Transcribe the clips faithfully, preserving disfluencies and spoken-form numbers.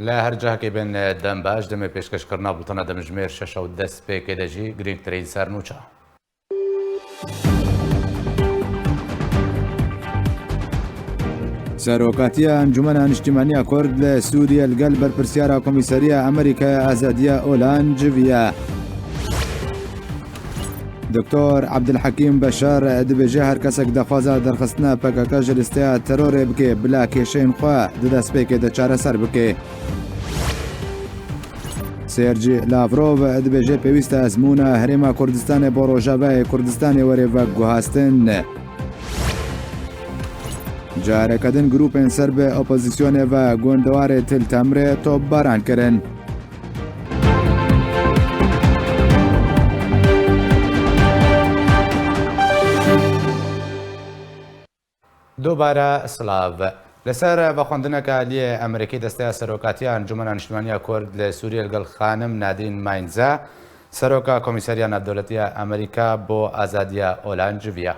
Li her cihekê bin dem baş, demê pêşkêşkirina bultena demjimêr şeş û dest pêkê de jî girîngtirîn sernûça. Serokatiya Encûmena Niştîmaniya Kurd li Sûriyê li gel berpirsiyara Komîseriya Amerîkaya Azadiya Olan civiya. Doktor Abdulhekîm Beşar dibêje, her kesek daxwaza derxistina P K K ji listeya terorê bike, bila kêşeyên xwe di destpêkê de çareser bike. Sergî Lavrov dibêje, pêwîst e ezmûna Herêma Kurdistanê bo Rojavayê Kurdistanê were veguhastin. Careke din grûpên ser bi opozîsyonê ve gundewarê Til Temrê topbaran kirin. Dubare silav. Li ser vexwendineke aliyê Amerîkî, desteya serokatiya Encûmena Niştimaniya Kurd li Sûriyê li gel xanim Nadîn Maynza, seroka Komîseriya Navdewletiya Amerîka bo Azadiya Olan civiya.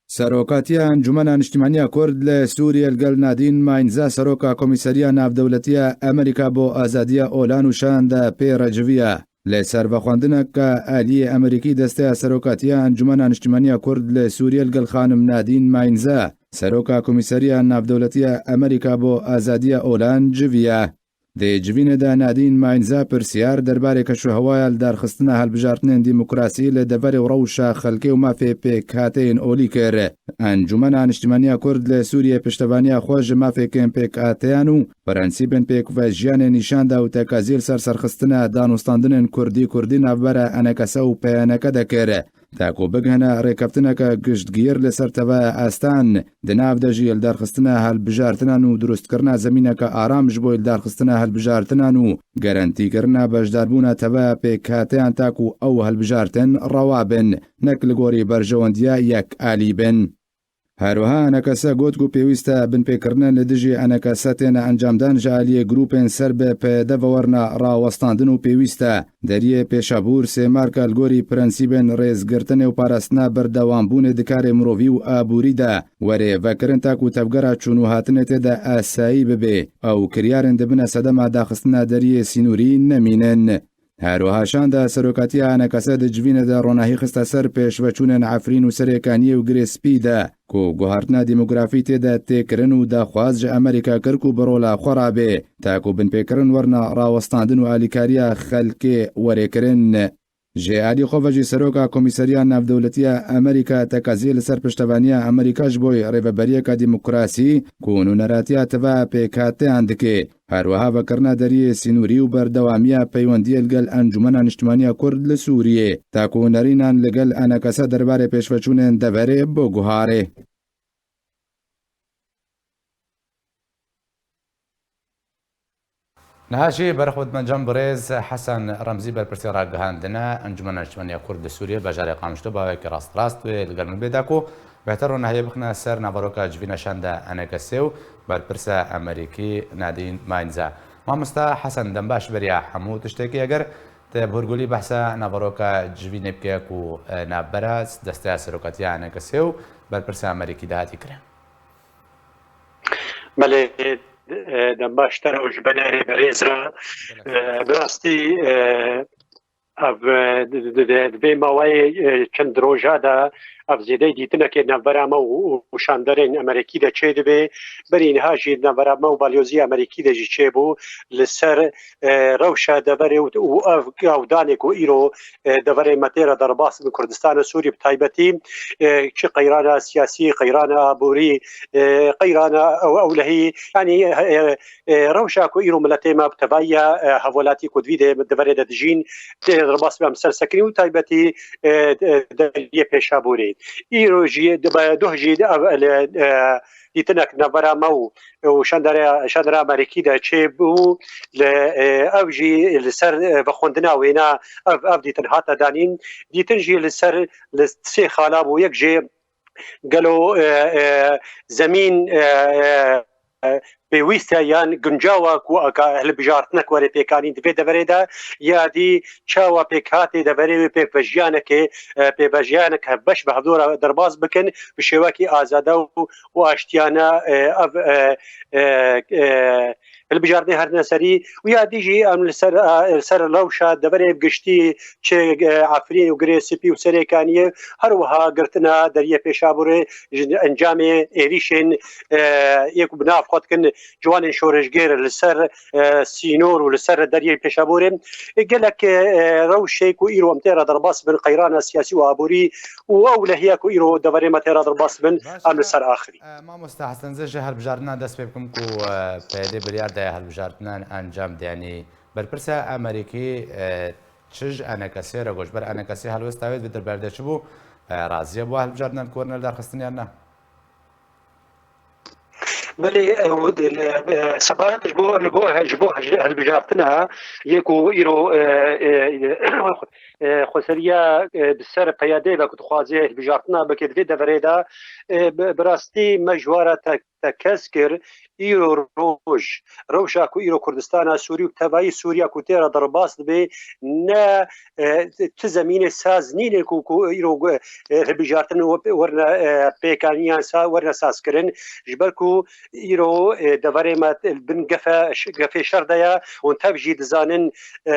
Serokatiya Encûmena Niştimaniya Kurd li Sûriyê li gel Nadîn Maynza, seroka Komîseriya Navdewletiya Amerîka bo Azadiya Olan û Şanda pê re civiya. Li ser vexwendineke aliyê Amerîkî, desteya serokatiya Encûmena Niştimaniya Kurd li Sûriyê li gel xanim Nadîn Maynza, seroka Komîseriya Navdewletiya Amerîka bo Azadiya Olan civiya. Di civînê de Nadîn Maynza pirsiyar derbarê keşûhewaya lidarxistina hilbijartinên demokrasî li deverê û rewşa xelkê û mafê pêkhateyên olî kir. Encûmena Niştimaniya Kurd li Sûriyê piştevaniya xwe ji mafê kêm pêkhateyan û prensîbên pêkvejiyanê nîşan da û tekazî li ser serxistina danûstandinên kurdî kurdî navbera E N K S û P Y N K de kir. Ta ku bigihine rêkeftineke giştgîr li ser tevaya Astan, di nav de jî lidarxistina hilbijartinan û durustkirina zemîneke aram ji bo lidarxistina hilbijartinan û gerentîkirina beşdarbûna tevaya pêkhateyan, ta ku ew hilbijartin rewa bin, nek li gorî berjewendiya yek alî bin. Her wiha E N K S got ku pêwîst e binpêkirinên li dijî E N K S têne encamdan ji aliyê grûpên ser bi P Y D ve werna rawestandin û pêwîst e deriyê Pêşabûr sê marka li gorî prensîbên rêzgirtinê û parastina berdewambûnê di karê mirovî û aborî de were vekirin, ta ku tevgera çûn û hatinê tê de asayî bibe. Ew kiryarên dibine sedema daxistina deriyê sînorî nemînin. Her wiha şanda serokatiya E N K S di civînê de ronahî xiste ser pêşveçûnên Efrîn û Serêkaniyê û Girê Spî de, ku guhartina demografî tê de tê kirin û daxwaz ji Amerîka kir ku bi rola xwe rabe, ta ku binpêkirin werna rawestandin û alîkariya xelkê were kirin. Ji alî xwe ve jî seroka Komîseriya Navdewletiya Amerîka tekaziyê li ser piştevaniya Amerîka ji bo rêveberiyeke demokrasî ku nûneratiya teva pêkhateyan dike. Her wiha vekirina deriyê sînorî û berdewamiya peywendiyê li gel Encûmena Niştimaniya Kurd li Sûriyê, ta ku nerînan li gel E N K S derbarê pêşveçûnên deverê biguhare. Niha jî berxwe dime cem birêz Hesen Remzî, berpirsê ragihandina Encûmena Niştimaniya Kurd li Sûriyê, bajarê Qamişlo, bawekî rast rast wê li gel min bê da ku bêhtir ronahiyê bixine ser naveroka civîna şanda E N K S ê û berpirsa Amerîkî Nadîn Maynza. Mamosta Hesen, dem baş beriya hemû tiştekî, eger te bi hurgulî behsa naveroka civînê bike ku, e, navbera desteya serokatiya E N K S ê û berpirsa Amerîkî de hatî kirin. Belê, e, dem baş te re û ji binêrê birêz re. E, bi rastî, e, ev, e, di, di, di, di vê maweyê, e, çend roja de ev zêdeyî dîtinekê navbera me û, û şanderên Amerîkî de çêdibe. Berî niha jî navbera me û balyozî Amerîkî de jî çêbû li ser, e, rewşa deverê û, û ev gavdanê ku îro, e, deverê me tê re derbas bin Kurdistana Sûrî bi taybetî, e, çi qeyrana siyasî, qeyrana aborî, e, qeyrana ew-, ewlehî, yanî, e, e, rewşa ku îro miletê me bi tevayiya, e, hevalatî ku di vî de-, deverê de dijîn, tê derbas be em ser sekinî û taybetî, e, e, deriyê Pêşabûrê. Îro jî di be-, doh jî di ev, e, e, dîtinek navbera me û, û şandera, şandera Amerîkî de çêbû, li, e, ew jî li ser, e, vexwendina wêna ev, ev dîtin hate danîn. Dîtin jî li ser, li sê xala bû. Yek jê gelo, e, e, zemîn, e, e, e, pêwîst e yan guncaw e ku aka hilbijartinek were pêkanîn di vê deverê de, ya dî çawa pêkhatê deverê wê pêkvejiyanekê, e, pêvejiyanek hevbeş bi hevdora derbas bikin, bi şêwekî azade û, û aştiyane, e, ev, e, e, e, hilbijartinê herine serî û ya dî jî em li ser, li ser rewşa deverê giştî çi, e, Efrîn û Girê Spî û Serêkaniyê, her wiha girtina Deriyê Pêşaborê ji encamê êrîşên, e, yê ku bi nav xwe dikin ciwanên şoreşgêr li ser, e, sînor û li ser Deriyê Pêşaborê, e, gelek, e, rewşê ku îro em tê re derbas bin, qeyrana siyasî û aborî û ew lehiya ku îro deverê me tê re derbas bin, em li ser axivî. E, mamosta Hesen, ez ji hilbijartina dest pê bikim ku, e, P Y D biryar daye hilbijartinan encam de, yanî berpirsa Amerîkî, e, çi ji E N K S'ê re got, ji ber E N K S'ê helwesta wê di vê derberde çi bû? E, razî ye bo hilbijartinan ku werine li dar xistin yan na? Belê, e, û di, e, e, sebaret ji bo, ji bo, ji bo hilbijartina yê ku îro, e, e, e, xweseriya, e, bi ser P Y D ve ku dixwaze hilbijartina bike di vê deverê de, e, bi, bi rastî me ji we re te, tekez kir, îro roj, rewşa ku îro Kurdistana Sûrî û bi tevayî Sûriya ku tê re derbas dibe, ne, e, ti zemînê saz nîne ku, ku îro, e, hilbijartin werine, e, pêkanîn yan sa-, werine sazkirin. Ji ber ku îro, e, deverê me bin gefe, gefê şer de ye. Hûn tev jî dizanin, e,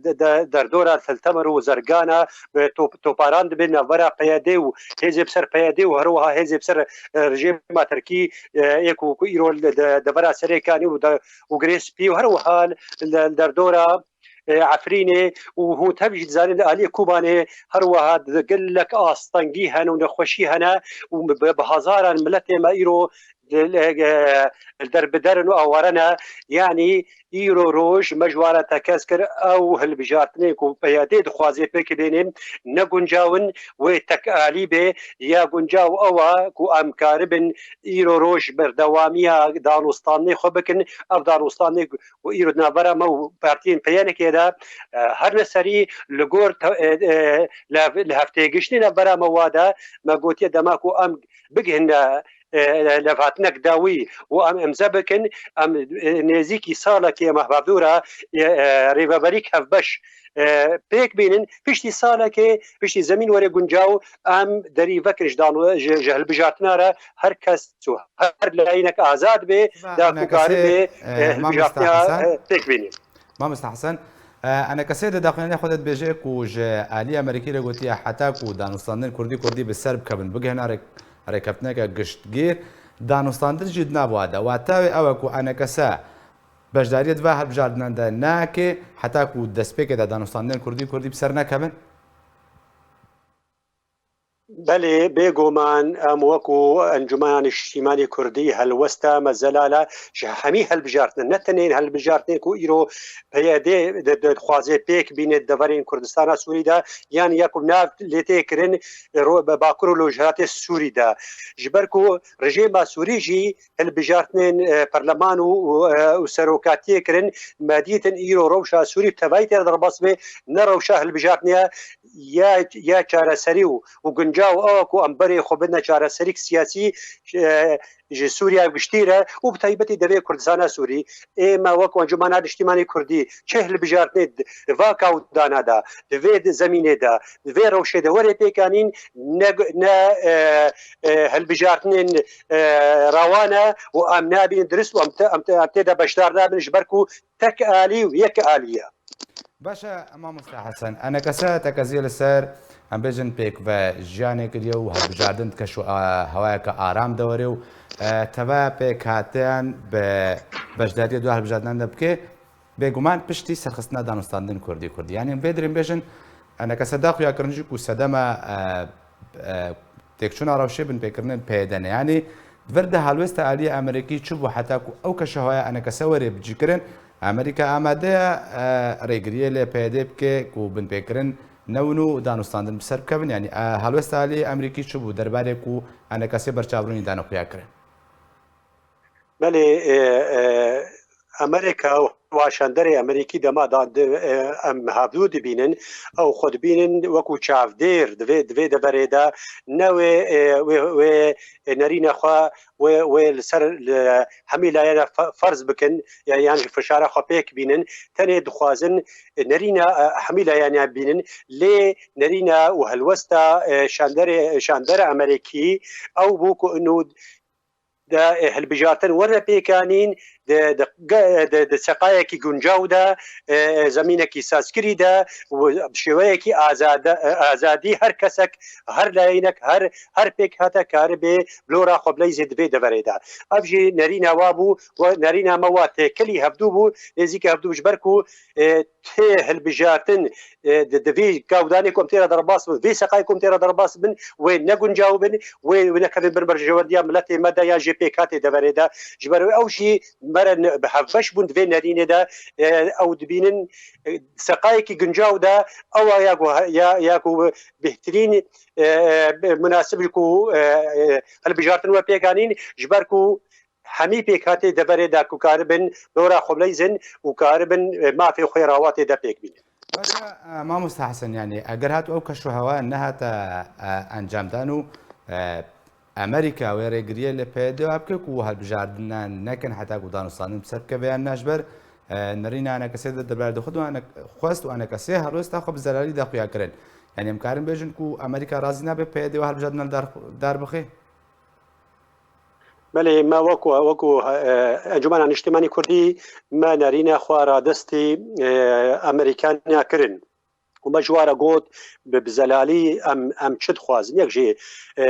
de, de, derdora Til Temer û Zergana, e, top-, toparan dibe navbera P Y D û hêzê bi ser P Y D û her wiha hêzê bi ser, e, rejîma Tirkî, e, yê ku, ku îro li de, devera Serêkanî û de, û Girê Spî û her wiha li, li derdora, e, Efrînê û hûn tev jî dizanin li aliyê Kobanê her wiha di gelek astengî hene û nexweşî hene û bi, bi hezaran miletê me îro li, li, e, li der bi der in û aware ne. Yanî îro roj me ji wan re tekez kir, ew hilbijartinê ku P Y D dixwaze pêk bêne ne guncaw in, wê tekalî bê. Ya guncaw ew e ku em karibin îro roj berdewamiya danûstandinê xwe bikin. Ev danûstandinê ku îro di navbera me û partiyên P Y N'ê de, e, her ne serî li gor te-, e, e, li hev-, li hevtêgiştî navbera me wa de me gotiye dema ku em bigihine, e, levhatinek dawî û em imze bikin, em, e, nêzîkî salekê em hevdû re, e, e, rêveberîk hevbeş, e, pêk bînin, piştî salekê, piştî zemîn were guncaw, em derî vekin ji dan-, ji, ji hilbijartina re, her kes û her layînek azad bê, da ku karibê, e, e, hilbijartina, e, pêk bînin. Mamosta Hesen, e, E N K S de daxuyaniyê xwe de dibêje ku ji alî Amerîkî re gotiye heta ku danûstandin kurdî kurdî bi ser bikevin, bigihine rêk-, rêkeftineke giştgîr, danûstandin jî di nav wa de. Wata wê ew e ku E N K S beşdariyê di va hilbijartinan de nake heta ku destpêkê de danûstandinên kurdî kurdî bi ser nekevin? Belê, bêguman em wekû Encûmena Niştîmanî Kurdî helwesta me zelal e ji hemî hilbijartin, ne tenê hilbijartinên ku îro P Y D di, di, dixwaze pêk bîne di deverên Kurdistana Sûrî de, yan ya ku nav lê tê kirin ro-, bi Bakur û Rojhilatê Sûrî de. Ji ber ku rejîma Sûrî jî hilbijartinên, e, perleman û, û, e, û serokatiyê kirin, me dîtin îro rewşa Sûrî bi tevayî tê re derbas be, ne rewşa hilbijartinê ye, ya, ya çareserî û, û guncaw ew e ku em berê xwe bidine çareserîk siyasî, e, ji Sûriya giştî re û bi taybetî devê Kurdistana Sûrî. Ê me wek Encûmena Niştîmanî Kurdî çi hilbijartinê di, di va kawdana de, di vê di zemînê de, di vê rewşê de were pêkanîn, ne, ne, e, e, hilbijartinên, e, rawan e û em nabînin dirist û em te-, em te-, em tê de beşdar nabin ji ber ku tek alî û yek alî ye. Baş e, mamosta Hesen. E N K S tekeziyê li ser, em bêjin, pêk ve jiyanê kiriye û hilbijardin di keş û, a, hewayeke aram de were û, e, teva pêkhatiyan bi beşdariyê du hilbijartinan de bike. Bêguman piştî serxistina danûstandin kurdî kurdî. Yanî vê derê em bêjin, E N K S daxuya kirin jî ku sedema, e, e, têkçûna rewşê binpêkirinên P Y D ne. Yanî di vir de helwesta aliyê Amerîkî çi bû heta ku ew keşehwaya E N K S were bicîkirin? Amerîka amade ye, e, rêgiriyê li P Y D bike ku binpêkirin newin û danûstandin bi ser bikevin? Yanî, e, helwesta aliyê Amerîkî çi bû derbarê ku E N K S berçavbûnî dane xuya kirin? Belê, e, e, Amerîka û şanderê Amerîkî dema da di, e, em hevdû dibînin, ew xwe dibînin wekû çavdêr di vê, di vê deverê de, ne wê, e, wê, wê, e, nerîna xwe wê, wê li ser, li hemî layene fe-, ferz bikin, ya-, yan jî fişara xwe pêk bînin. Tenê dixwazin, e, nerîna, e, hemî layene bînin. Lê nerîna û helwesta, e, şanderê, şandera Amerîkî ew bû ku inu de, e, hilbijartin were pêkanîn, di, di, di, di seqayekî guncaw de, e, e, zemînekî sazkirî de û bi şêweyekî azade, e, azadî her kesek, her layînek, her, her pêkhate karibe bilora xwe bileyzê di vê deverê de. Ev jî nerîna wa bû, we nerîna me wa têkilî hevdû bû, nêzîkî hevdû ji ber ku, e, tê hilbijartin, e, di, di vê gavdanê ku em tê re derbas bin, vê seqayê ku em tê re derbas bin, wê neguncaw bin, wê, wê nekevin bin berjewendiya miletê me de ya jê pêkhatê deverê de. Ji ber wê ew jî me re ne-, bi hevbeş bûn di vê nerînê de, e, ew dibînin, e, seqayekî guncaw de ew a ya ku he-, ya, ya ku bêhtirîn, e, e, munasib ji ku, e, e, hilbijartin we pêk anîn, ji ber ku hemî pêkhatê deverê de ku karibin dora xwe bileyzin û karibin, e, mafê xwe rawatê de pêk bînin. Baş e, e, Mamoste Hesen, yanî eger hat ew keş û hewa nehate, e, encamdan û, e, Amerîka wê rêgiriyê li P Y D wa bike ku hilbijardinan nekin heta ku danûstandin bi ser bikeve yan na ji ber, e, nerîna enekesê de derberdê xwe û ene-, xwest û enekesê her westa xwe bi zelalî de xuya kirin. Yanî em karin bêjin ku Amerîka razî nabe P Y D wa hilbijardinan li dar, dar bixe? Belê, me wekî, wekî, e, Encûmena Niştimanî Kurdî me nerîna xwe radestî, e, Amerîkana kirin. Û me ji wan re got, bi, bi zelalî em, em çi dixwazin? Yek jî, e,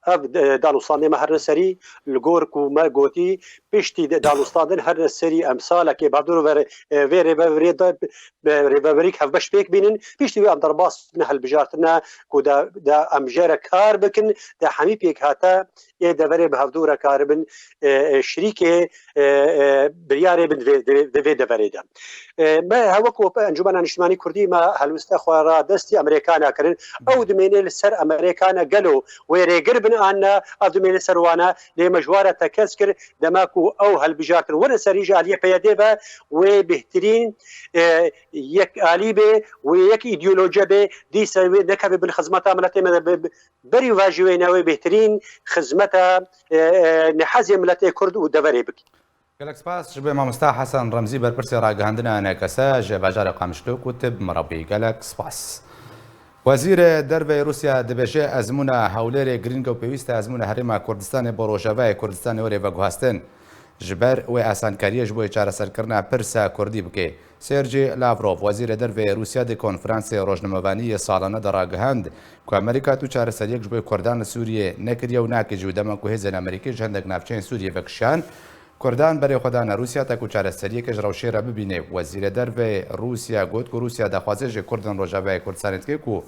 ev, e, danûstandê me herine serî, li gor ku me gotî, piştî de danûstandin herine serî em salekê badur ver, e, vê rêveberiyê de, bi rêveberîk hevbeş pêk bînin, piştî wê em derbas bin hilbijartina ku de, de em jê re kar bikin, de hemî pêkhate ê deverê bi hevdû re karibin, e, e, şirîkê, e, e, biryarê bin di vê, di, di vê deverê de. E, me hewe ku Encûmena Niştimanî Kurdî me helweste xwe radestî Amerîkana kirin. Ew dimêne li ser Amerîkana gelo wê rêgir bin an ne, ev dimêne ser wana, lê me ji wan re tekez kir, dema ku ew hilbijartin were serî ji aliyê P Y D ve, wê bêhtirîn, e, yek alî bê, wê yek îdeoloji bê, dîsa wê nekeve bin xizmeta miletê me de bi, bi, Berî va jî wê newê bêhtirîn xizmeta, e, e, nehezê miletê Kurd û deverê bikî. Gelek spas ji bo mamosta Hesen Remzî, berpirsê ragihandina enekese ji bajarê Qamişlo ku tu bi me re bûyî. Gelek spas. Wezîrê Derveyê Rûsya dibêje ezmûna Hewlêrê girîng e û pêwîst e ezmûna Herêma Kurdistanê bo Rojavayê Kurdistanê were veguhastin. Ji ber wê asankariyê ji bo çareserkirina pirsa Kurdî bike. Sergey Lavrov, wezîrê derveyê Rûsya di konferansê rojnamevanî yê salane de ragihand ku Amerîka tu çareseriyek ji bo Kurdan li Sûriyê nekiriye û nake jî û dema ku hêzên Amerîkî ji hindek navçeyên Sûriyê vekişan, Kurdan berê xwe dane Rûsya ta ku çareseriyeke ji rewşê re bibîne. Wezîrê derveyê Rûsya got ku Rûsya daxwaze ji Kurdên Rojavayê Kurdistanê dike ku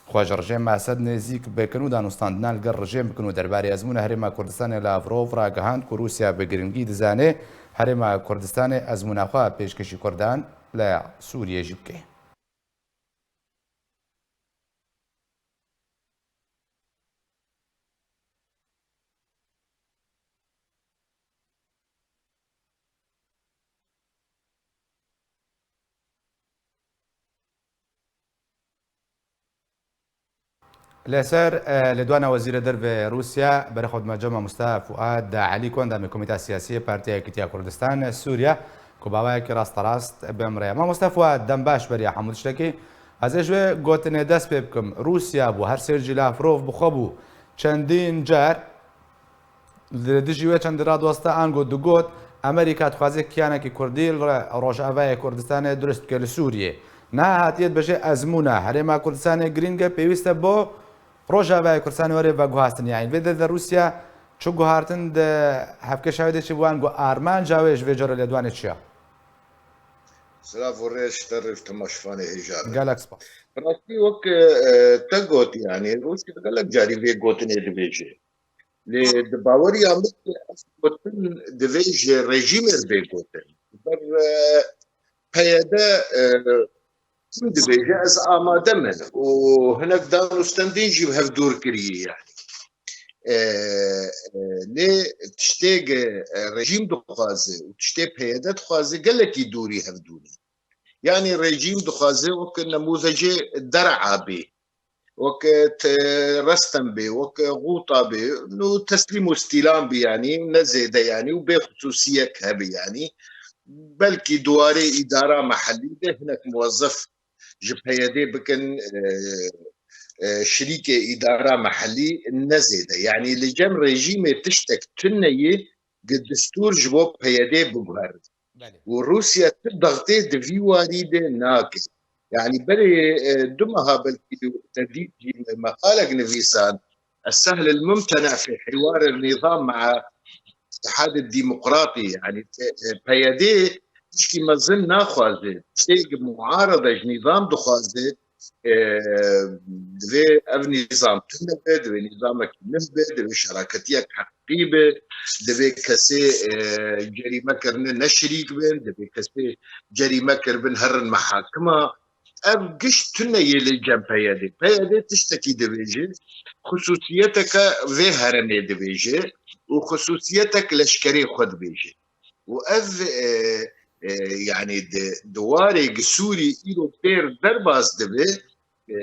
xwe ji rejêma Esed nêzîk bikin û danûstandina li gel rejêm bikin û derbarê ezmûna Herêma Kurdistanê Lavrov ragihand ku Rûsya bi giringî dizane Herêma Kurdistanê ezmûna xwe pêşkêşî Kurdan li Sûriyê jî bike. Li ser, e, lêdwana Wezîrê Dervê Rûsya, berê xwe dime cem mamosta Fuad Elî ku endamê Komîta Siyasî yê Partiya Yekîtiya Kurdistan Sûriye, ku bi awayekî rasterast bi em re ye. Mamosta Fuad, dem baş beriya hemû tiştekî. Ez ê ji wê gotinê dest pê bikim. Rûsya bû, her sêr jî Lavrov bi xwe bû. Çendîn car li dijî wê çendî radwesta ango digot, Amerîka dixwaze kiyanekî Kurdî li Rojavayê Kurdistanê dirust bike li Sûriyê. Niha hatiye dibêje ezmûna Herêma Kurdistanê girîng e, pêwîst e bo Rojavayê Kurdistanê were veguhastin. Yanî vê de, de Rûsya çi guhartin di hevkêşa wê de çi bû, ango armanca wê ji vê cara lêdwanê çi ya? Silav û rêz ji te re û temaşevanê hêja re. Gelek spas. Bi rastî wek, e, te got, yanî Rûsya gelek carî vê gotinê dibêje. Lê di baweriya min de ev gotin divê ji rejîmê re bê gotin. Ber, e, P Y D, e, Tim dibêje, ez amade me û hinek dan û stendên jî bi hev dûr kiriye, yanî. E, e, lê tiştê ge, e, rejîm dixwaze û tiştê P Y D dixwaze gelekî dûrî hev dûr e. Yanî rejîm dixwaze wek nemûzecê Der'a bê, wek, e, te-, Restem bê, wek, e, Xûta bê, nû teslîm û stîlam bî, yanî ne zêde, yanî û bê xisûsiyek hebe, yanî belkî di warê îdara mehellî de hinek muwezef ji P Y D bikin, e, e, şirîkê îdara mehellî ne zêde. Yanî li cem rejîmê tiştek tune ye, destûr ji bo P Y D biguherin. Û Rûsya ti dextê di vî warî de nake. Yanî berê, e, du meha belkî te dît jî meqalek nivîsan, السهل الممتنع في حوار النظام مع الاتحاد الديمقراطي، yanî, e, e, P Y D tişkî mezin naxwaze, tiştê muarada ji nîzam dixwaze, e, divê ev nîzam tune be, divê nîzamekî nuh be, divê şeraketiyek heqîqî be, divê kesê, e, cerîme kirine ne şirîk bin, divê kesê cerîme kiribin herin mehakima. Ev gişt tune yê li cem P Y D. P Y D tiştekî dibêje, xisûsiyeteke vê heremê dibêje û xisûsiyetek leşkerê xwe dibêje. Û ev, e, e, yanî di, di warê gi Sûrî îro pêr derbas dibe, e,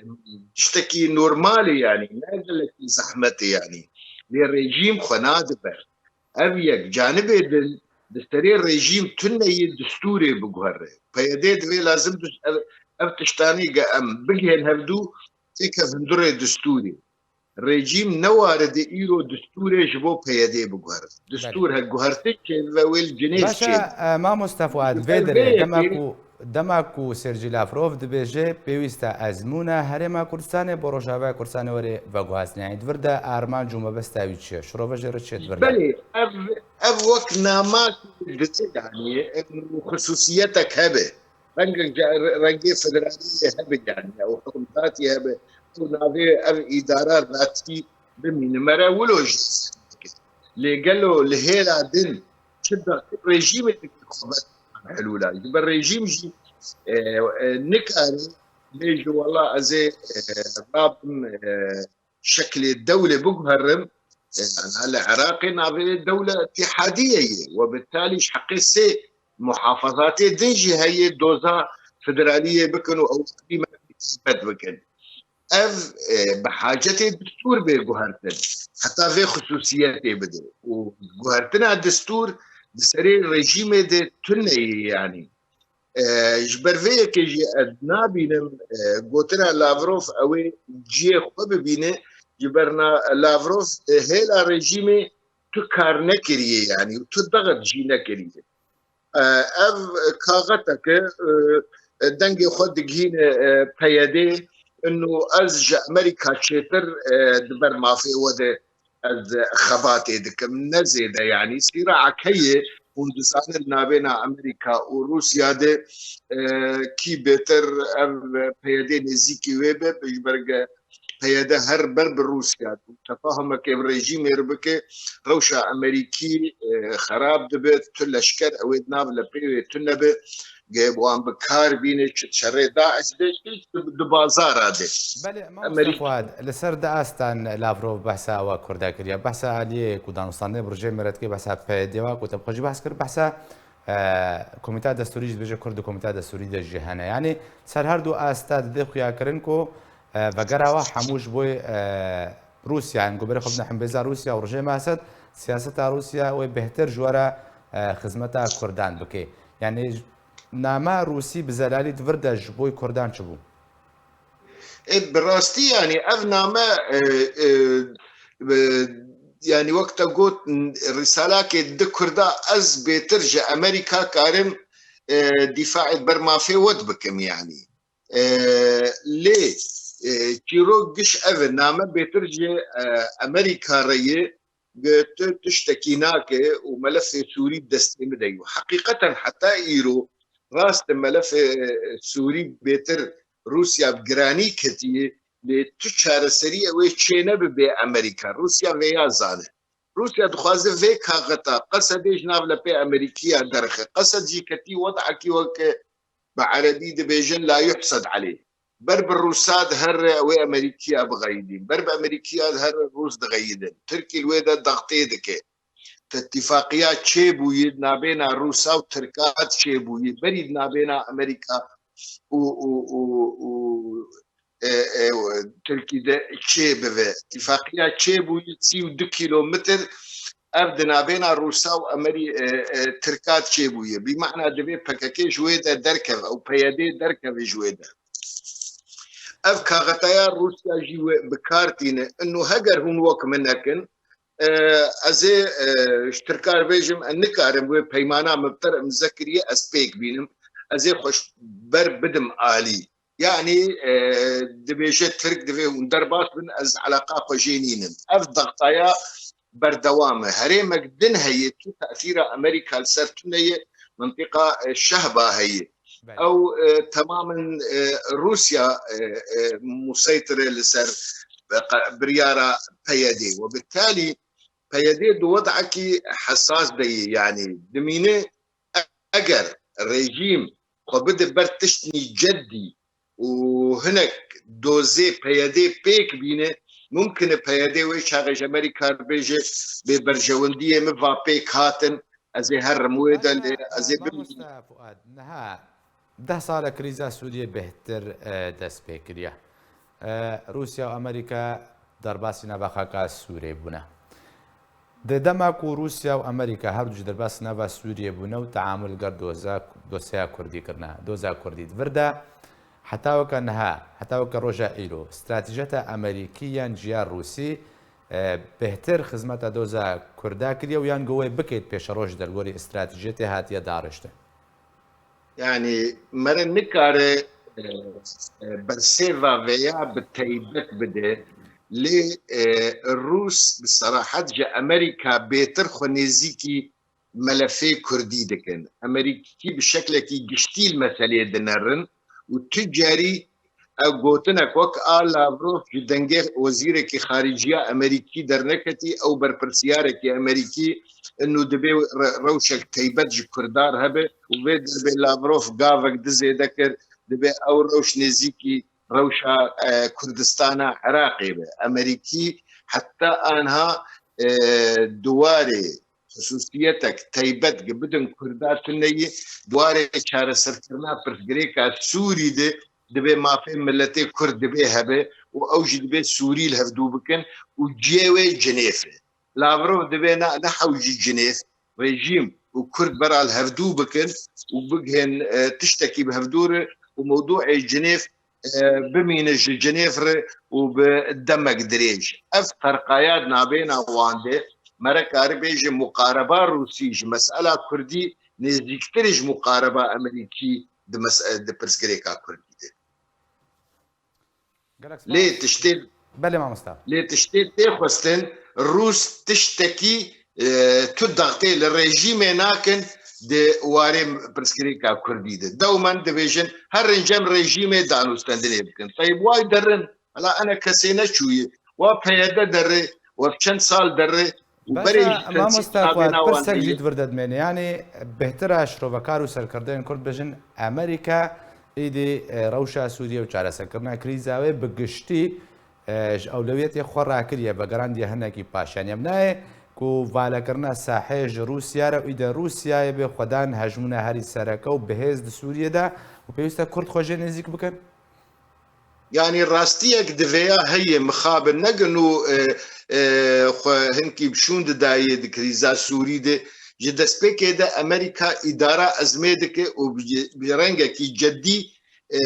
tiştekî normal e yanî, ne gelekî zehmet e yanî. Lê rejîm xwe nadibe. Ev yek, canibê din, di serê rejîm tune yê destûrê biguhere. P Y D divê lazim dus-, ev, ev tiştanî ge em bigihên hevdû têke hundirê destûrê. Rejîm ne waridê îro destûrê ji bo P Y D biguhere. Destûr Belê. he guhertin çêbibe wê li Cinêv Başa, çêbibe. e, mamoste Fuad, vê Ev derê, vê dema yekê ku, dema ku Sergî Lavrov dibêje, pêwîst e ezmûna Herêma Kurdistanê bo Rojavaya Kurdistanê were veguhazin. Yanî di vir de armanc û mebesta wî çi ye? Şirove jê re çi ye di vir de? Belê, ev, ev wek nama dizî yanî, em xisûsiyetek hebe. Rengek ca-, re-, rengê federaliyê hebe yanî, ew hikûmetê hebe, ew navê ev îdara ratî bimîne. Mere wilo jî lê gelo li hêla din çi da rejîmê dike xwe ber hilûla. Ji ber rejîm jî, e, e, nikare bêje wela ez ê, e, rabim, e, şeklê dewlê biguherim, e, li Iraqê navê dewle îtîhadîye ye. We bi talî ji heqê sê muhafazatê din jî heye doza federaliyê bikin û ew îqlîmeke taybet bikin. Ev, e, bi hacetê destûr bê guhertin. Heta vê xisûsiyetê bide. Û guhertina destûr di serê rejîmê de tune ye yanî. E, ji ber vê yekê jî ez nabînim, e, gotina Lavrov ew ê cihê xwe bibîne, ji ber na-, Lavrov, e, hêla rejîmê tu kar nekiriye yanî û tu dexet jî nekiriye. E, ev kaxeteke, e, dengê xwe digihîne, e, P Y D, inu ez ji Amerîka çêtir, e, di ber mafê we de ez xebatê dikim, ne zêde yanî. Sîraek heye, hûn dizanin navêna Amerîka û Rûsya de, e, kî bêtir ev P Y D nêzîkî wê be, ji ber ge P Y D her ber bi Rûsya û tefahumekê bi rejîmê re bike, rewşa Amerîkî, e, xerab dibe, tu leşker ew ê di nav lepê wê tune be, ge wan bi kar bîne, çi şerê DAIŞ de, çi di, di bazara de. Belê, mamoste Amerîka Fuad, li ser di astan Lavrov behsa ewa Kurda kiriye. Behsa aliyê ku danûstandinê bi rejîmê re dike, behsa P Y D wa ku te bi xwe jî behs kir, behsa, e, komîta destûrî jî dibêje Kurd di komîta destûrî de jî hene. Yanî ser her du asta dide xuyakirin ku, e, vegera wa hemû ji bo, e, Rûsya, yanî ku berê xwe bidin hembêza Rûsya û rejîma Esed, siyaseta Rûsya wê bêhtir ji we re, e, xizmeta Kurdan bike. Yanî nama Rûsî bi zelalî di vir de ji bo Kurdan çi bû? E, bi rastî, yanî, ev name, e, e, e, yanî, wek te got, n-, rîsalakê di Kurda ez bêtir ji Amerîka karim, e, dîfaê ber mafê we dibikim, yanî. E, lê, e, çîrok giş ev e, name bêtir ji, e, Amerîka re ye, ge tu tiştekî nake û melefê Sûrî destê min de yo. Heqîqeten heta îro rast e melefê Sûrî bêtir Rûsya bi giranî ketiye, lê tu çareserî ew ê çênebe bê Amerîka. Rûsya vêya zane. Rûsya dixwaze vê kaxeta Qesedê ji nav lepê Amerîkiya derxe. Qesed jî ketî wedekî weke bi erebî dibêjin la yuhsed aleyh. Ber bi Rûsa dihere ew ê Amerîkiya bixeyidîn. Ber bi Amerîkiya dihere Rûs dixeyidin. Tirkî li wê de dextê dike. Te tîfaqiya çêbûyî nabêna Rûsa û Tirka çêbûyî. Berî nabêna Amerîka û, û, û, û, e, e, Tirkî de çêbibe. Tîfaqiya çêbûyî sî û du kîlometr ev di nabêna Rûsa û Amerî-, e, e, Tirka çêbûye. Bî mehna divê P K K ji wê de derkeve û P Y D derkeve ji wê de. Ev kaxetaya Rûsya jî wê bi kar tîne. Ino heger hûn wek min nekin, E, ez ê, e, ji Tirka re bêjim, ez nikarim wê peymana min bi te re imze kiriye, ez pêk bînim. Ez ê xwe ji ber bidim alî. Yanî, e, dibêje Tirk divê hûn derbas bin, ez eleqa xwe jê nînim. Ev daxtaya berdewam e. Herêmek din heye, tu tesîra Amerîka li ser tune ye, mintiqa, e, şehba heye. Belê. Ew, e, temamen, e, Rûsya, e, e, museytir e li ser, e, qe-, biryara P Y D. We bi talî P Y D di wedekî hesas de ye, yanî dimîne eger rejîm xwe bide ber tiştnî ceddî û hinek dozê P Y D pêk bîne, mumkin e P Y D wê çaxê ji Amerîka re bêje, bê berjewendiyê min va pêk hatin, ez ê herim wê de, lê ez ê bimînim. Mamoste Fuad, niha deh sal e krîza Sûriyê bêhtir, e, dest pê kiriye. E, Rûsya û Amerîka derbasî nava xaka Sûriyê bûne. Di dema ku Rûsya û Amerîka her du ji derbasî nava Sûriyê bûne û teamul li gel doza, dosyeya Kurdî kirine, doza Kurdî di vir de, heta weke niha, heta weke roja îro, stratejiyeta Amerîkî yan jî ya Rûsî, e, bêhtir xizmeta doza Kurda kiriye û yan go wê bikêt pêşeroj de li gorî stratejiyetê hatiye dariştin? Yanî, mere nikare, e, e, bersêva veya bi teybet bide, lê, e, Rûs bi serahet ji Amerîka bêtir xwe nêzîkî melefê Kurdî dikin. Amerîkî bi şeklekî giştî li meselê dinerin û tu carî ew gotinek wek a Lavrov ji dengê wezîrekî xariciya Amerîkî derneketî, ew berpirsiyarekî Amerîkî inu dibê re-, rewşek teybet ji Kurdan hebe û vê derbê Lavrov gavek di zêde kir, dibê ew rewş nêzîkî rewşa, e, Kurdistana Iraqê be. Amerîkî heta anha, e, di warê xisûsiyetek teybet gi bidin Kurda tune ye, di warê çareserkirina pirsgirêka Sûrî de dibê mafê miletê Kurd dibê hebe û ew jî dibê Sûrî li hevdû bikin û ciyê wê Cinêf e. Lavrov dibê ne, ne hewcî Cinêv, rejîm û Kurd bera li hevdû bikin û bigihên, e, tiştekî bi hevdû re û mewdûê Cinêv, e, bimîne ji Cinêv re û bi demek dirêj. Ev ferqaya di nabêna wan de, mere karibêje muqareba Rûsî ji mesela Kurdî nêzîktir e ji muqareba Amerîkî di mes-, di pirsgirêka Kurdî de. Gelek spas. Lê tiştê, belê mamosta. Lê tiştê tê xwestin, Rûs tiştekî, e, tu daxtê li rejîmê nakin di warê pirsgirêka Kurdî de. Dewmen dibêjin, herin cem rejîmê danûstendinê bikin. Teyb way derin, hela ene kesê neçûye. Wa P Y D derê, wa çend sal derê, û berê jî Baş e, mamosta Fuad, pirsek jî di vir de dimêne. Yanî bêhtir e şirovekar û serkirdeyên Kurd bêjin, Amerîka îdî, e, rewşa Sûriye û çareserkirina krîza wê bi giştî, e, ji ewlewiyetê xwe rakiriye, vegerandiye hinekî paş. Yanî em nayê ku valekirina sahê ji Rûsya re û îdî Rûsyayê bê xwedan hejmûna herî sereke û bihêz di Sûriyê de û pêwîst e Kurd xwe jê nêzîk bikin? Yanî rastiyek di vêya heye, mixabin nekin û, e, e, xwe hinkî bi şûn didayê di krîza Sûrî de. Ji destpêkê de Amerîka îdara ezmê dike û bi, bi rengekî cedî, e,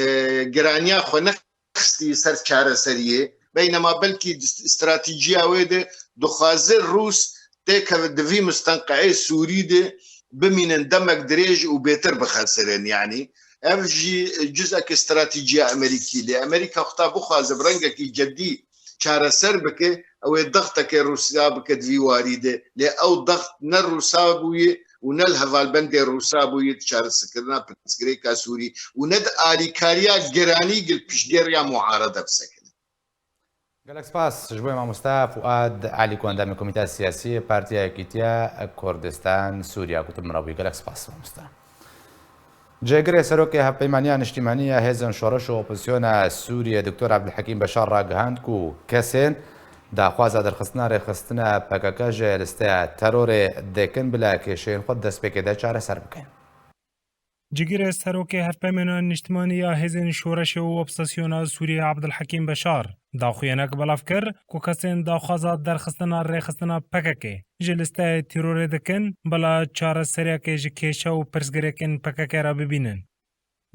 giraniya xwe nexistî ser çareseriyê. Beynema belkî di stratîjiya wê de dixwaze Rûs têkeve di vî mistenqeê Sûrî de bimînin demek dirêj û bêtir bixesirin, yanî. Ev jî cizekî stratîjiya Amerîkî. Lê Amerîka xwe ta bixwaze bi rengekî cedî çareser bike, ew ê dextekê Rûsya bike di vî warî de. Lê ew dext ne Rûsa bûye û ne li hevalbendê Rûsa bûye di çareserkirina pirsgirêka Sûrî û ne di alîkariya giranî gil piştgiriya muarede bisekine. Gelek spas ji bo mamosta Fuad Elî ku endamê Komîteya Siyasî yê Partiya Yekîtiya Kurdistan Sûriya ku tu bi min re bûyî. Gelek spas mamosta. Cêgirê Serokê Hevpeymaniya Niştîmanî ya Hêzên Şoreş û Opozisyona Sûriyê Doktor Abdulhekîm Beşar ragihand ku kesên daxwaza derxistina rêxistina P K K ji listeya terorê dikin bila kêşeyên xwe di destpêkê de çareser bikin. Cigirê Serokê Hevpeymanên Niştimanî ya Hêzên Şoreşê û Opozîsyona Sûriyê Abdulhekîm Beşar daxuyanek belav kir ku kesên daxwaza derxistina rêxistina P K K ji listeyê terorê dikin, bila çareseriyekê ji kêşe û pirsgirêkên P K K re bibînin.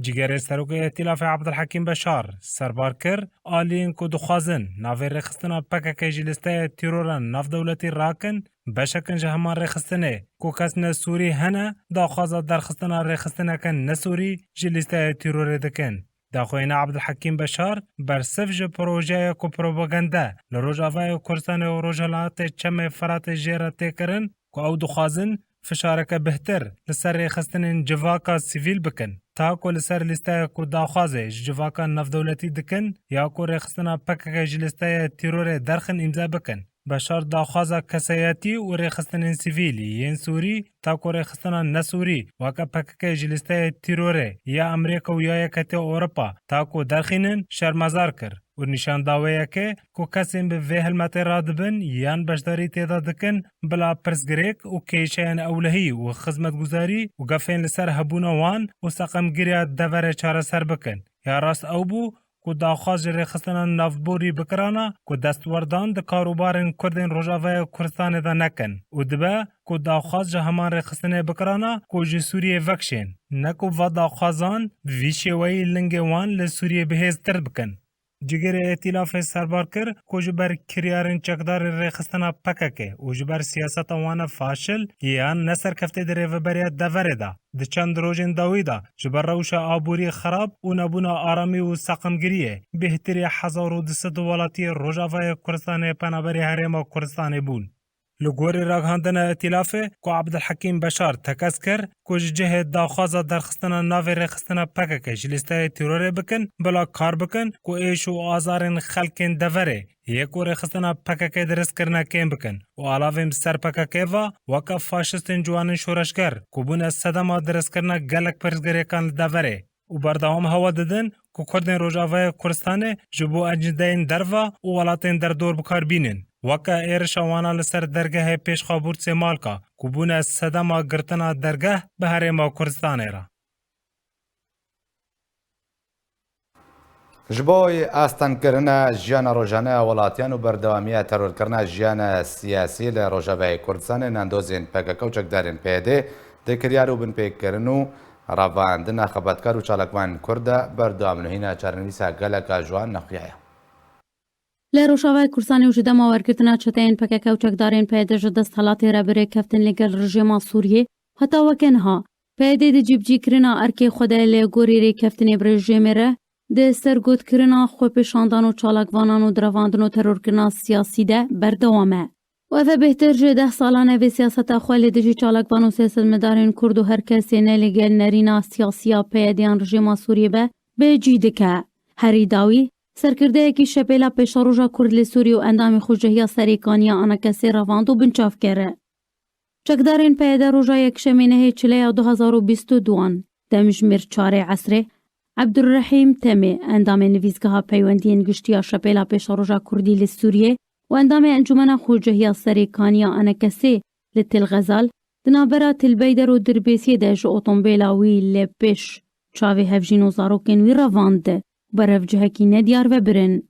Cîgerê Serokê Îtîlafê Abdulhekîm Beşar serbar kir, aliyên ku dixwazin navê rêxistina P K K ji lîsteya tîrora navdewletî rakin, beşekin ji heman rêxistinê ku kes ne Sûrî hene, daxwaza derxistina rêxistineke ne Sûrî ji lîsteya tîrorê dikin. Daxuyana Abdulhekîm Beşar bersiv ji projeya ku propagande li Rojavayê Kurdistanê û Rojhilatê Çemê Firatê jê re tê kirin, ku ew dixwazin fişareke bihtir li ser rêxistinên civaka sivîl bikin, ta ku li ser lîsteya ku daxwazê ji civaka navdewletî dikin ya ku rêxistina P K K ji lîsteya tîrorê derxin îmze bikin. Beşar daxwaza kesayetî û rêxistinên sivîl yên Sûrî, ta ku rêxistina ne Sûrî weke P K K ji lîsteya tîrorê ya Amerîka û ya Yeketîya Ewropa ta ku derxînin, şermezar kir û nîşan da wê yekê ku kesên bi vê helmetê radibin yan beşdarî tê de dikin, bila pirsgirêk û kêşeyên ewlehî û xizmetguzarî û gefên li ser hebûna wan û seqemgiriya deverê çareser bikin. Ya rast ew bû ku daxwaz ji rêxistina navborî bikirana ku destwerdan di karûbarên Kurdên Rojavaya Kurdistanê de nekin û dibe ku daxwaz ji heman rêxistinê bikirana ku ji Sûriyê vekişên, ne ku va daxwazan bi vî şêweyî lingê wan li Sûriyê bihêztir bikin. Cîgerê Îtîlafê serbar kir ku ji ber kiryarên çekdarên rêxistina P K K û ji ber siyaseta wan a faşil yan neserkeftî di rêveberiya deverê de, di çend rojên dawî de ji ber rewşa aborî xerab û nebûna aramî û seqemgiriyê, bêhtirî hezar û du sed welatiyê Rojavayê Kurdistanê penaberê Herêma Kurdistanê bûn. Li gorî ragihandina Îtîlafê ku Abdulhekîm Beşar tekez kir ku ji cihê daxwaza derxistina navê rêxistina P K K ji lîsteya tîrorê bikin, bila kar bikin ku êş û azarên xelkên deverê yê ku rêxistina P K K dirist kirine kêm bikin û alavên bi ser P K K ve weke faşistên ciwanên şoreşger ku bûne sedema diristkirina gelek pirsgirêkan li deverê û berdewam hewa didin ku Kurdên Rojavayê Kurdistanê ji bo ecindeyên derve û welatên derdor bi kar bînin, weke êrişa wana li ser dergehê Pêşxabûrtsê Malka ku bûne sedema girtina dergeh bi Herêma Kurdistanê re. Ji bo astengkirina jiyana rojane ya welatiyan û berdewamiya terorkirina jiyana siyasî li Rojavayê Kurdistanê nandozên P K K û çekdarên P Y D di kiryar û binpêkirin û revandina xebatkar û çalakvanên Kurd de berdewam in û hîna çarenivîsa geleka ji wan nexuya ye. Li Rojavayê Kurdistanê û ji dema wergirtina çeteyên P K K û çekdarên P Y D ji desthilatê re bi rêkeftin li gel rejîma Sûriyê, heta weke niha P Y D di cîbicîkirina erkê xwe de li gorî rêkeftinê bi rejîmê re di sergotkirina xwepêşandan û çalakvanan û di revandin û terorkirina siyasî de berdewam e. Û ev e bêhtir ji deh salan e vê siyaseta xwe li dijî çalakvan û siyasetmedarên Kurd û her kesê ne li gel nerîna siyasî ya P Y D yan rejîma Sûriyê be, bi cî dike. Herî dawî, serkirdeyekî Şepêla Pêşeroja Kurd li Sûriyê û endamê Xweşihiya Serêkanî ya A N K S'ê revand û binçav kir. Çekdarên P Y D roja Yekşemê nehê çileya du hezar û bîst û duan, demjimêr çarê esrê, Ebdulrehîm Temê, endamê Nivîsgeha Peywendiyên Giştî ya Şepêla Pêşeroja Kurdî li Sûriyê û endamê Encûmena Xwecihî ya Serêkanî ya A N K S'ê li Til Xezal, di navbera Til Beyder û Dirbêsiyê de ji otombêla wî li pêş çavê hevjîn û zarokên wî revand û berev cihekî nediyar ve birin.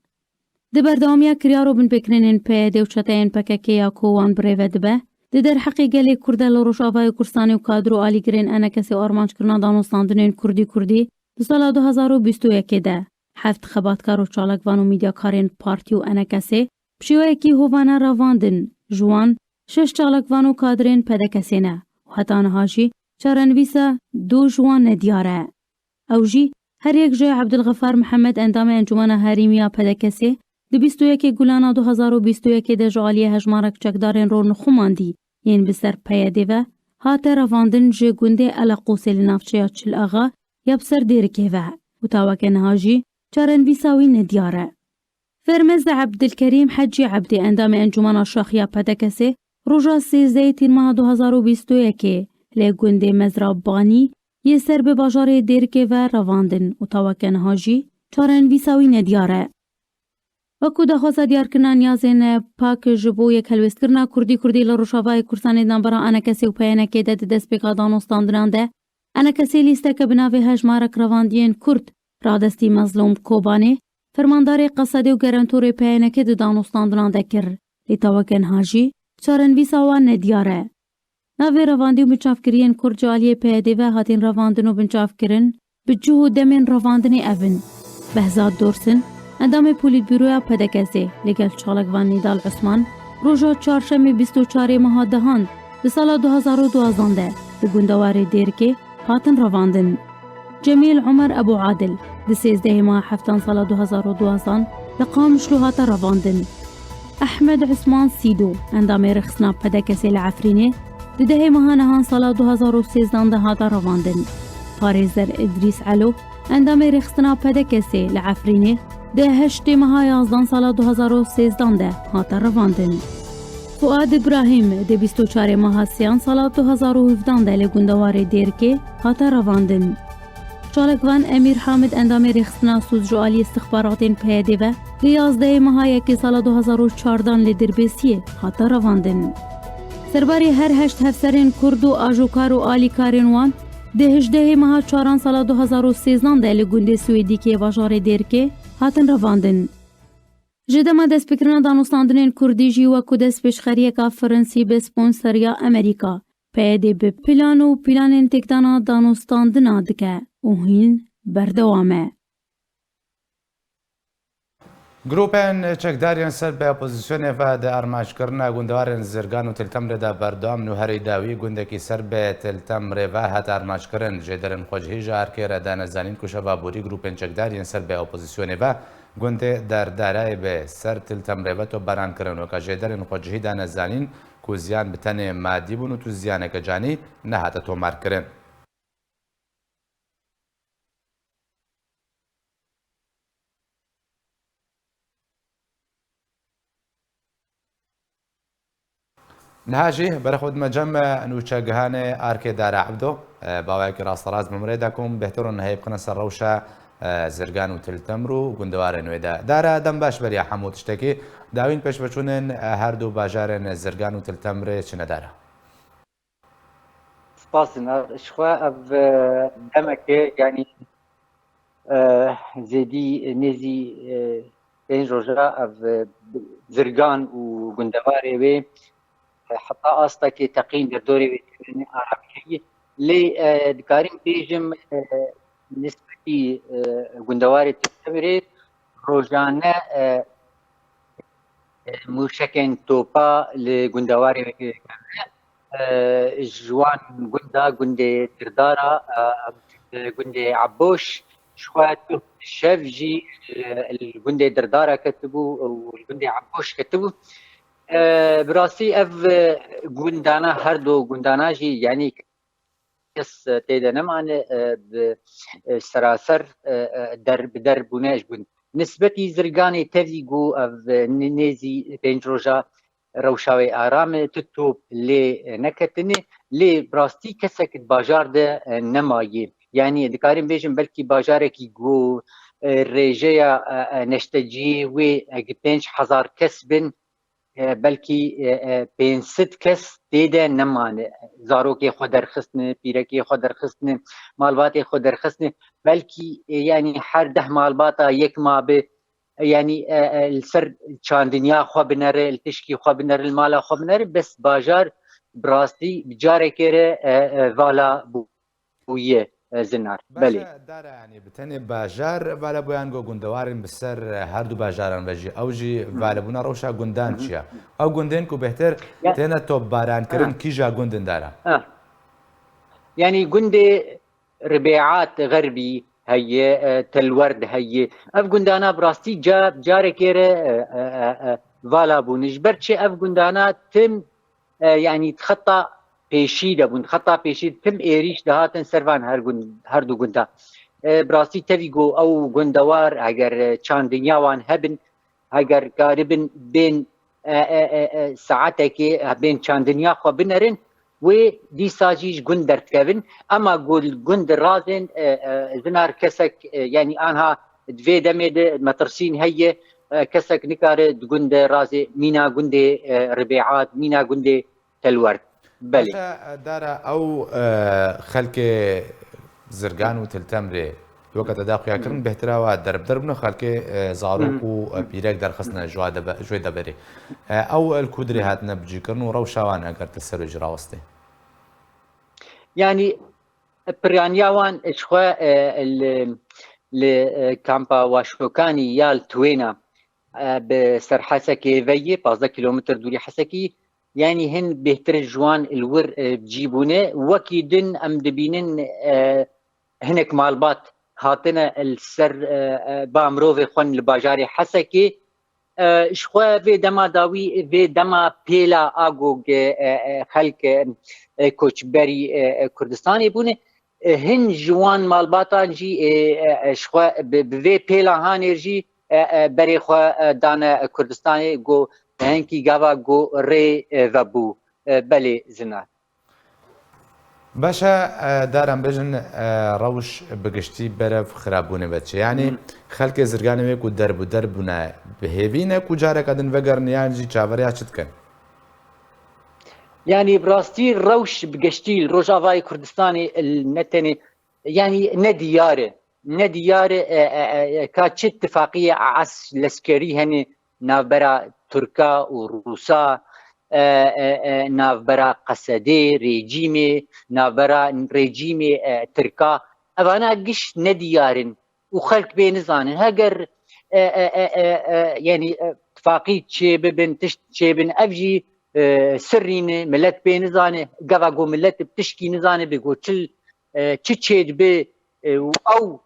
Di berdewamiya kiryar û binpêkirinên P Y D û çeteyên P K K ya ku wan bi rê ve dibe, di derheqê gelê Kurd de li Rojavayê Kurdistanê û kadir û alîgirên A N K S'ê û armanckirina danûstandinên Kurdî Kurdî, di sala du hezar û bîst û yekê de heft xebatkar û çalakvan û medyakarên partî û A N K S'ê bi şêweyekî hovane revandin, ji wan şeş çalakvan û kadirên P D K S'ê ne û heta niha jî çarenivîsa du ji wan nediyar e. Ew jî her yek ji Ebdulxefar Mihemed, endamê Encûmena Herêmî ya P D K S'ê, di bîst û yekê Gulana du hezar û bîst û yekê de ji aliyê hejmarek çekdarên ronixumandî yên bi ser P Y D'ê ve hate revandin ji gundê Eleqosê li navçeya Çil Axa ya bi ser Dêrikê ve û ta weke niha jî çarenivîsa wî nediyar e. Fermezde Ebdilkerîm Hecî Ebdî, endamê Encûmena Şaxiya P D K S'ê, roja sêzdehê Tîrmeha du hezar û bîst û yekê li gundê Mezra Banî yê ser bi bajarê Dêrikê ve revandin û ta weke niha jî çarenivîsa wî nediyar e. Wekû daxwaza diyarkirina niyazên pak ji bo yekhelwêstkirina Kurdî Kurdî li Rojavayê Kurdistanê di navbera A N K S'ê û P Y N'ê de di destpêka danûstandinan de A N K S'ê lîsteke bi navê hejmarek revandiyên Kurd, radestî Mezlûm Kobanê, fermandarê Qesedê û gerentorê P Y N'ê di danûstandinan de kir. Lê ta weke niha jî çarenivîsa wan nediyar e. Navê revandî û binçavkiriyên Kurd ji aliyê P Y D'ê ve hatin revandin û binçavkirin, Bi cih û demên revandinê ev in: Behzad Dursun, endamê Polîtbûroya P D K S'ê, li gel çalakvan Nîdal Usman, roja çarşemê bîst û çarê meha dehan di sala du hezar û duwazdan de li gundewarê Dêrikê hatin revandin. Cemîl Omer Ebû Adil, di sêzdehê meha heftan sala du hezar û duwazdan li Qamişlo hate revandin. Ehmed Usman Sîdo, endamê rêxistina P D K S'ê li Efrînê, di dehê meha nehan sala du hezar û sêzdan de hate revandin. Parêzer Îdrîs Elo, endamê rêxistina P D K S'ê li Efrînê, di heştê meha yazdan sala du hezar û sêzdan de hate revandin. Fuad Îbrahîm, di bîst û çarê meha sêyan sala du hezar û hevdan de li gundewarê Dêrikê hate revandin. Çalakvan Emîr Hamid, endamê rêxistina sûc ji alî îstixbaratên P Y D ve, di yazdehê meha yekê sala du hezar û çardan li Dirbêsiyê hate revandin. Serbarê her heşt hevserên Kurd û ajokar û alîkarên wan, di hejdehê meha çaran sala du hezar û sêzdan de li gundê Swêdîkê bajarê Dêrikê hatin revandin. Ji dema destpêkirina danûstandinên Kurdî jî, wek ku destpêşxeriyeka Firensî bi sponseriya Amerîka, P Y D bi plan û planên têkdana danûstandina dike û hîn berdewam e. Grûpên çekdar yên ser bi opozîsyonê ve di armancekirina gundewarên Zirgan û Til Temrê de berdewam in û herî dawî gundekî ser bi Til Temrê ve hat armancekirin. Jêderên xwecihî ji arkê re dane zanîn ku şeva borî grûpên çekdar yên ser bi opozîsyonê ve gundê Derdarayê bi ser Til Temrê ve topbaran kirin. Weke jêderên xwecihî dane zanîn ku ziyan bi tenê madî bûn û tu ziyaneke canî nehate tomarkirin. Niha jî berê xwe dime cem nûçegihanê Arkê Dara Ebdo, bawayekî rasterast bi min rê de ku bêhtir û nihê bixine ser rewşa Zirgan û Til Temr û gundewarên wê de. Dara, dem baş beriya hemû tiştekî. Dawîn pêşveçûnên her du bajarên Zirgan û Til Temrê çi ne, Dara? Spas Zinar. Ji xwe ev, e, demeke, yanî, e, zêdî nêzî, e, pênc roja ev, e, Zirgan û gundewarê wê, e, heta astekê teqîn derdorê wê têne aramî heye. Lê, e, dikarim bêjim, e, nisbetî, e, gundewarê Til Temrê rojane, e, e, mûşekên topa li gundewarê wê kevne. E, ji wan gunda, gundê Dirdara, e, gundê Ebboş, ji xwe tu şev jî, e, li gundê Dirdara ketibû û li gundê Ebboş ketibû. E, bi rastî ev, e, gundana, her du gundana jî, yanî kes, e, tê de nemane, e, bi, e, seraser, e, e, der, bi der bûne ji gund. Nisbetî Zirganê tevî ku ev, e, nê-, nêzî pênc roja rewşa wê aram e, tu top lê, e, neketine, lê bi rastî kesek di bajar de, e, nemaye. Yanî dikarim bêjim belkî bajarekî ku, e, rêjeya, e, e, neşteciyê wê, e, pênc hezar kes bin, e, belkî, e, e, pênc sed kes tê de nemane. Zarokê xwe derxistine, pîrekê xwe derxistine, malbatê xwe derxistine. Belkî, e, yanî her deh malbata yek ma be, e, yanî, e, e, li ser çandinya xwe binere, li tişkî xwe binere, li mala xwe binere, bes bajar bi rastî bi carekê re, e, e, vala bû. Bûye, e, Zinar. Baş e, belê. Dara, yanî bi tenê bajar vala bû yan ku gundewarên bi ser, e, her du bajaran ve jî, ew jî valebûna rewşa gundan çi ye? Ew gundên ku bêhtir têne topbarankirin, kîja gund in, Dara? Ha. Yanî gundê Ribêat Xerbî heye, e, Telwerd heye. Ev gundana bi rastî ca-, carekê re, e, e, e, e, vala bûn. Ji ber çi ev gundana tim e, yanî di xeta pêşî de bûn. Di xeta pêşî tim êrîş dihatin ser van her gund-, her du gunda. E, bi rastî tevî ku ew gundewar, heger, e, çandinya wan hebin, heger karibin bên, e, e, e, e, saetekê, e, bên çandinya xwe binerin, wê dîsa jî ji gund derdikevin. Ema ku li gund dirazên, e, e, Zinar kesek, e, yanî anha di vê demê de metirsîn heye, e, kesek nikare di gund de razê mîna gundê, e, Ribêat, mîna gundê Telwerd. Belê. Baş e, Dara, ew, e, xelkê Zirgan û Til Temrê weke te da xuyakirin, bêhtir awa derbder bûne, xelkê, e, zarok û, e, pîrek derxistine ji wa debe-, ji wê deverê. E, ew li ku dirê hatine bicîkirin û rewşa wan eger tu ser wê jî rawestê? Yanî Piraniya wan ji xwe, e, li, li, e, kampa Waşokanî ya li Twêna, e, bi ser Hesekê ve yê, pazdeh kîlometr dûrî Hesekî, yanî hin bêhtir ji wan li wir, e, bi cî bûne. Wekî din em dibînin, e, hinek malbat hatine li ser, e, e, ba mirovê xwe li bajarê Hesekê. E, ji xwe vê dema dawî, vê dema pêla a go ge, e, e, xelk, e, e, koçberî, e, e, Kurdistanê bûne. E, hin ji wan malbatan jî, e, e, e, ji xwe bi, bi vê pêla hanê jî, e, e, berê xwe, e, dane Kurdistanê, go hinkî gava go rê, e, vebû. E, belê zina. Baş e, e, dar em bêjin, e, rewş bi giştî berev xirabûnê ve çi? Yanî Hmm. xelkê zirganê wê ku derb û derb bûne, bi hêvî ne ku careke din vegerin yan jî çaveriya çi dikin? Yanî bi rastî rewş bi giştî li Rojavayê Kurdistanê ne tenê, yanî ne diyar e. Ne diyar e, e, e, e, ka çi tifaqiyê as leskerî hene navbera Tirka û Rûsa, e, e, e, navbera Qesedê, rejîmê, navbera rejîmê, e, Tirka. Evana giş nediyar in û xelk bê nizanin. Heger, e, e, e, e, e, yanî, e, tifaqî çêbibin, tişt çêbin, ev jî, e, sirrî ne, millet bê nizane. Gava ku millet bi tişkî nizane, bê ku çil, e, çi çêdibe, e, û ew,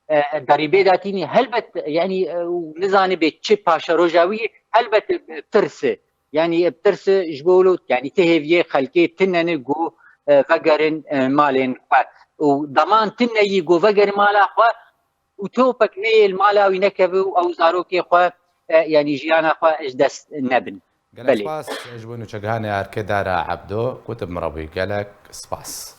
e, derîbê datînî, helbet, yanî, e, û nizane bê çi paşeroja wî, helbet, e, tirs e. Yanî, e, tirs e ji bo lo, yanî, ti hêviyê xelkê tune ne ku, e, vegerin, e, malên xwe. Û deman tune yî ku vegerin mala xwe, û topek neyê li mala wî nekeve û ew zarokê xwe, e, yanî jiyana xwe ji dest nebin. Gelek Belê. spas ji bo nûçegihanê Erkê Dara Ebdo, ku tu bi min re bûyî. Gelek spas.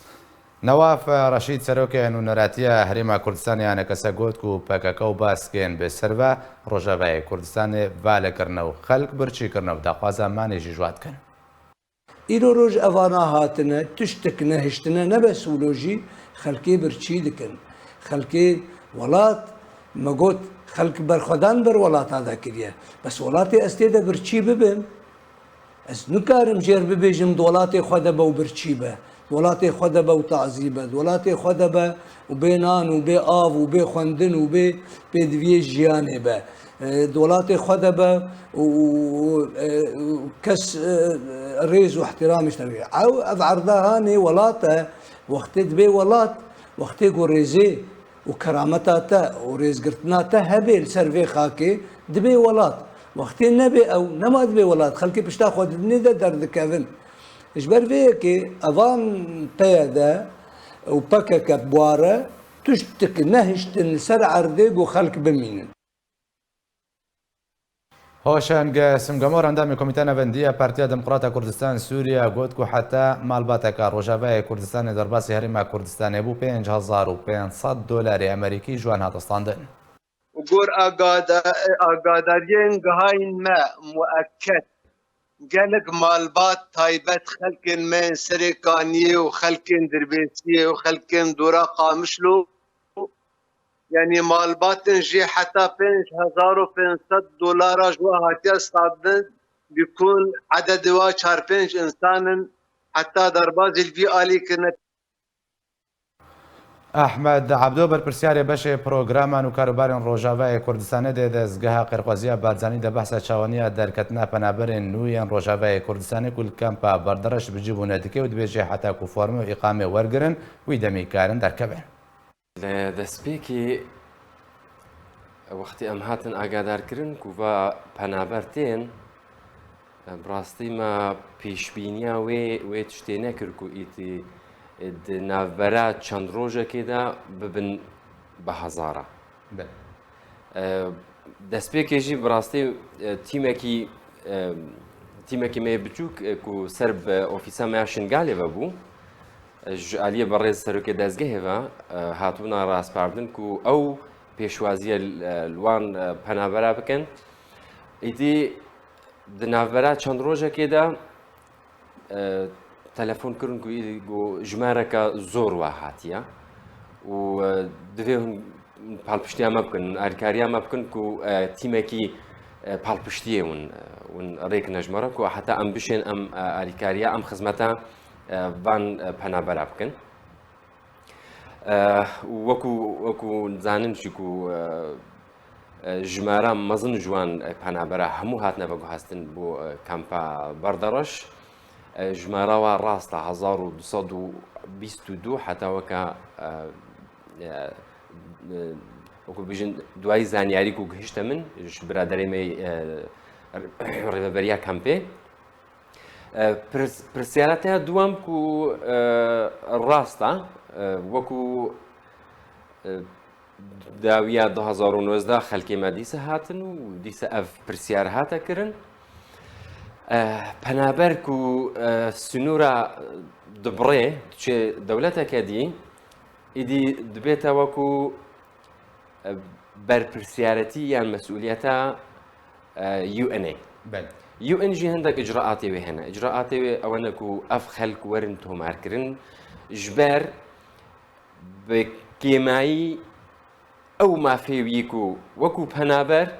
Newaf Reşîd, serokê nûneratiya Herêma Kurdistanê ya nekese got ku P K K û baskên bi ser ve Rojavayê Kurdistanê vale kirine û xelk birçî kirine û daxwaza manê jî ji wa dikin. Îro roj evana hatine, tiştek nehiştine, ne bes wilo jî xelkê birçî dikin. Xelkê welat, me got, xelk berxwedan ber welata de kiriye. Bes welatê ez tê de birçî bibim. Ez nikarim jêr bibêjim di welatê xwe de be û birçî be. Di welatê xwe de be û tazî be. Di welatê xwe de be û bê nan û bê av û bê xwendin û bê pêdiviyê jiyanê be. E, di welatê xwe de be û, û, e, û kes, e, rêz û ihtiramê ji te bigire. Ew, ev erda hanê welat e, wextê dibê welat, wextê ku rêzê û kerameta te û rêzgirtina te hebe li ser vê xakê, dibê welat. Wextê nebe ew, nema dibê welat. Xelkê pişta xwe didinê de derdikevin. Ji ber vê yekê evan P Y D û P K K bi wa re tiştek nehiştin li ser erdê ku xelk bimînin. Hoşeng Simgamor, endamê Komîteya Navendî ya Partiya Demokrata Kurdistan Sûriye, got ku heta malbateka Rojavayê Kurdistanê derbasî Herêma Kurdistanê bû, pênc hezar û pênc sed dolarê Amerîkî ji wan hate standin. Li gor agada-, agadariyên gihayîn me mueked, gelek malbat taybet xelkên me yên Serê Kaniyê û xelkên Dirbêsiyê û xelkên dora Qamişlo, yanî malbatên jê heta pênc hezar û pênc sed dolara ji we hatiye standin, bîkun ededê wa çar pênc însan in, heta derbazî li vî alî kirine. Ehmed Ebdo, berpirsiyarê beşê programan û karûbarên Rojavayê Kurdistanê dê dezgeha Qêrxweziya Barzanî de behsa çawaniya derketina penaberên nû yên Rojavayê Kurdistanê ku li kampa Berdireş bi cî bûne dike û dibêje heta ku formê û îqamê wergirin, wî demî karin derkevin. Li destpêkê wextê em hatin agadarkirin ku va penaber tên, bi rastî me pêşbîniya wê, wê tiştê nekir ku îtî di navbera çend rojekê de bibin bi hezara. Be. E, destpêkê jî bi rastî, e, tîmekî, e, tîmekî me yê biçûk, e, ku ser bi ofîsa me ya Şingalê ve bû, e, ji aliyê berêz serokê dezgehê ve, e, hatibûna raspardin ku ew pêşwaziye li, e, li wan, e, penabera bikin. Îdî di navbera çend rojekê de, e, telefon kirin ku î-, ku jimareke zor wa hatiye û, e, divê hûn palpiştiya me bikin, hûn alîkariya me bikin ku, e, tîmekî, e, palpiştiyê hûn, e, hûn rêkine ji me re ku heta em bişên em, e, alîkariya, em xizmeta, e, van, e, penabera bikin. Wekû wekû zanin jî ku jimara mezin ji wan penabera hemû hatine veguhestin bo kampa Berdereş. Jimara wa rast e, hezar û du sed û bîst û du, heta weke wekû bijin, duayî zanyarî ku gihişte min ji biraderê me rêveberiya kampê. Pirs-, pirsyara te ya duwam ku rast e, wekû dawiya du hezar û nozdeh xelkê me dîse hatin û dîse ev pirsyar hate kirin. Penaber ku sinûra dibirê, diçe dewleteke dî, îdî dibête wekû berpirsiyaretî yan mesûliyeta U N A. Belê. U N jî hindek icraatê wê hene. Icraatê wê ew ne ku ev xelk werin tomarkirin, ji ber bi kêmayî ew mafê wî ku wekû penaber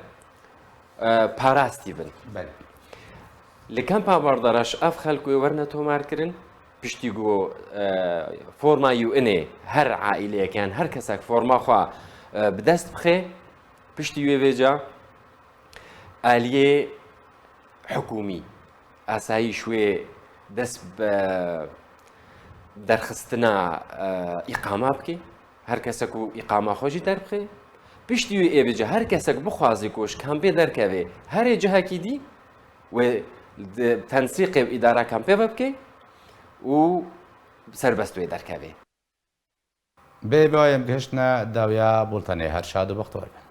parastî bin. Belê. Li kampa Bardereş ev xelk wê werine tomarkirin. Piştî ku forma U N ê her aîleyek yan her kesek forma xwe bi dest bixê, piştî wê vêca aliyê hikûmî, asayîş wê dest bi derxistina îqama bike. Her kesek ku îqama xwe jî derbixe. Piştî wê ê vêca her kesek bixwaze ku ji kampê derkeve herê cihekî dî, wê di tensîqê îdara kampê ve bike û serbest wê derkeve. Bê bi em gihiştine dawiya bultenê. Her şad û bextewar bin.